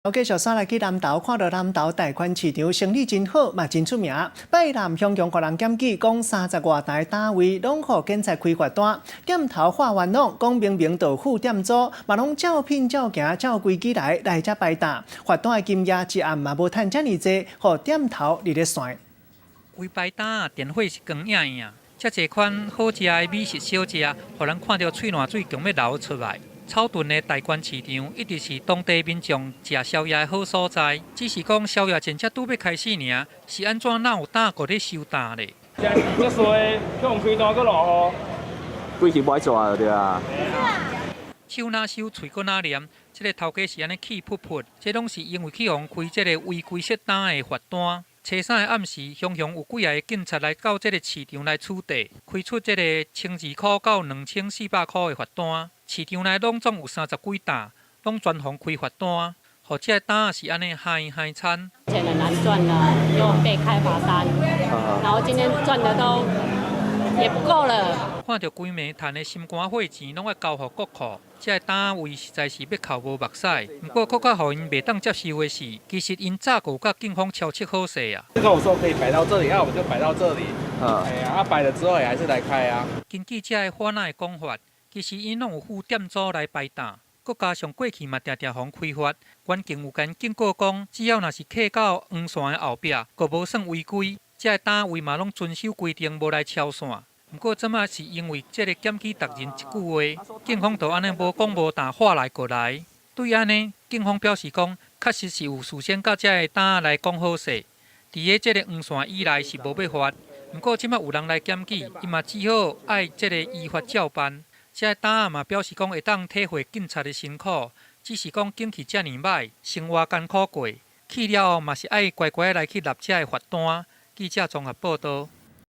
我繼續煞來去南投，看著南投大寬市場生意真好，嘛真出名。拜六鄉強予人檢舉，講三十外台單位攏予警察開罰單，店頭發冤枉，講明明就付店租，嘛攏照品照行照規矩來來遮擺檔，罰單的金額一暗嘛無趁遮爾濟，予店頭佇咧算。規排檔電火是光影影，遮濟款好食的美食小食，予人看著喙瀾水強欲流出來。草屯的大觀市場一直是當地民眾食宵夜的好所在，只是講宵夜前才拄欲開始爾，是按怎哪有膽閣咧收擔咧？這衰，去予開單閣落雨，規氣無愛做啊，對啊。手若收，喙閣若黏，這个頭家是按呢氣噗噗，這攏是因為去予開這个違規設擔的罰單。初三的暗時，雄雄有幾个警察來到這个市場來取締，開出這个1200塊到2400塊的罰單。市場內攏總有三十幾擔，攏全予開罰單，予這个擔是按呢害害慘。錢很難賺啦，又被開罰單，然後今天賺的都也不夠了。看著規暝趁的心肝火錢攏愛交予國庫，這个單位實在是欲哭無目屎。毋過，閣較予𪜶袂當接受的是，其實𪜶早就佮警方敲七好勢啊。跟我說可以擺到這裡，那我們就擺到這裡。哎呀，啊擺了之後也還是來開啊。根據這个販仔的講法，其實𪜶攏有付店租來擺檔，閣加上過去嘛定定予開罰，關鍵有共警告講，只要若是扣到黃線的後壁，閣無算違規，這个單位嘛攏遵守規定，無來超線。毋過這馬是因為這个檢舉達人一句話，警方就按呢無講無彈，話來過來。對按呢，警方表示講，確實是有事先佮這个單來講好勢，佇咧這个黃線以內是無欲罰。毋過這馬有人來檢舉，伊嘛只好愛這个依法照辦。這个單嘛表示講會當體會警察的辛苦，只是講景氣遮爾䆀，生活艱苦過，去了後嘛是愛乖乖來去納這个罰單。記者綜合報導。